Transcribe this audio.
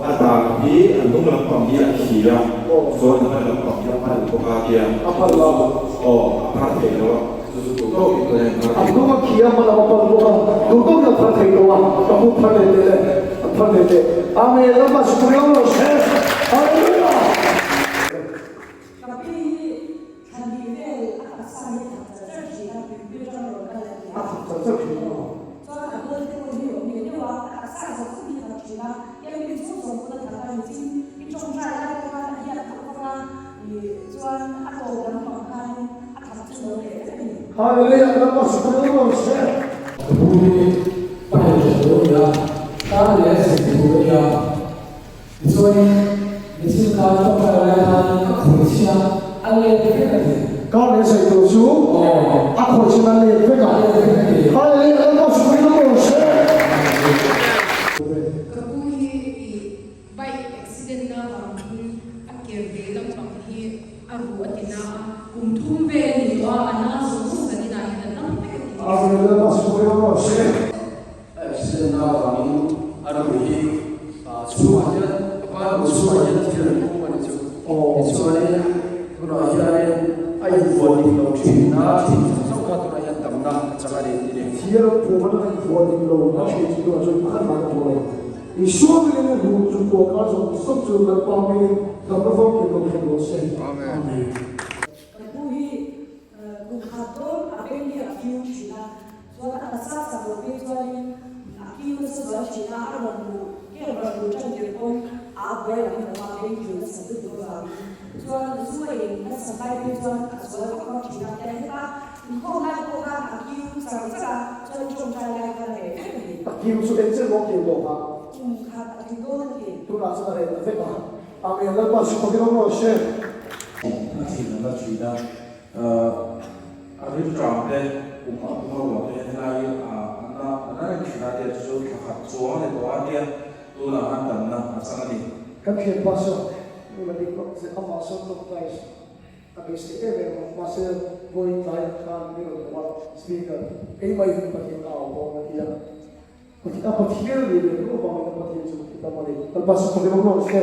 A dan hi a hnung lampang hi a khi a, chuan a hma lampang hi a pal bawk a tia. A pal lo. Aw, a phar thei lo a, chu chu duh tawkin ka en phar A hnung a khi a, hma lam a pal bawk a, duh tawkin a phar thei lo a, ka hmu phar leh teh le, a phar leh teh. Amen, Lalpa chu ring lo se. Hallelujah! Ka pi hi thla hnih vel a taksa hi a thak char char thin a, tuipui atang rawn kal a ni a. A thak char char thin a. Chuan a goal te pawh hi awm leh deuh a, a taksa zawk zawk hi a thak thin a, camping chhung zawng pawn a thak a ni chin i tawngtai lai pawh khan a hiat khawp vak a, ih chuan a tawp lampang khanin a thak chu lo leh vek a ni. Hallelujah Lalpa supreme rawh se. Ka pu hi pa in hre tur a ni a, tan leh a zir tur a ni a. Tichuanin, michin khan tawngtai lai khanin a khawih chin a, a let vek a ti. Kar leh sawi tur chu a khawih chin a let vek a. A let vek a ti. Hallelujah Lalpa supreme rawh se. Ka pu hi i bike accident na vangin a ker ve lampang hi a ruh a ti na a, kum thum vel a ni tawh a, a na zawng zawng zanin ah hian a dam vek a ti. Amen Lalpa supreme rawh se. A accident na avangin a ru hi chhungah hian a pa ru chhungah hian thil an pum a ni chu. Tichuanin tunah hianin a invuah dik lo thin a, thin zawng zawng kha tunah hian damna a chang a ni tih ni. Thil an pum a invuah dik lo a thin chu tunah chuan pakhat mah ka hmu lo. Isua hmingin a ru chu kua kar zawng zawng chu Lalpa hmingin damna famkim lo thlen rawh se. Amen. Ka pu hi kum khat dawn a beng hi a kiu thin a, Chuan a taksa sak loh phei chuanin a kiu nasa zual thin a, a rawn luh kem rawn luh tan tir pawn a buai lam lo a, beng kiu nasa lutuk avangin. Chuan zu a in nasa lai phei chuan a zual vak vak thin a, tiang heta inkhawm lai pawh khan a kiu char char a, chuan tawngtai lai khan a reh vek a ni. A kiu chu eng chen maw kiu tawh kha? Kum khat a tling dawn a ti. Tunah chuan a reh ta vek a, Amen Lalpa chu fakin awm rawh se. A thin a la thin a. A rilṭam te, kum a pum a ruah te hian helai hi a na a na reng thin a tia chu chu thla khat chuang a ni tawh a tia tunah khan damna a chang a ni. Kan thian pa sawn nula dik vak che amah sawn tawngtai a beisei em em a, mahse vawiin tlaiah khan mi rawn hmu a, speaker keimah in Pathian ka au dawn a ti a, a Pathian a nih ve hlauh avangin a Pathian chu ka ti dam a ni. Lalpa sawn Pathian awm rawh se.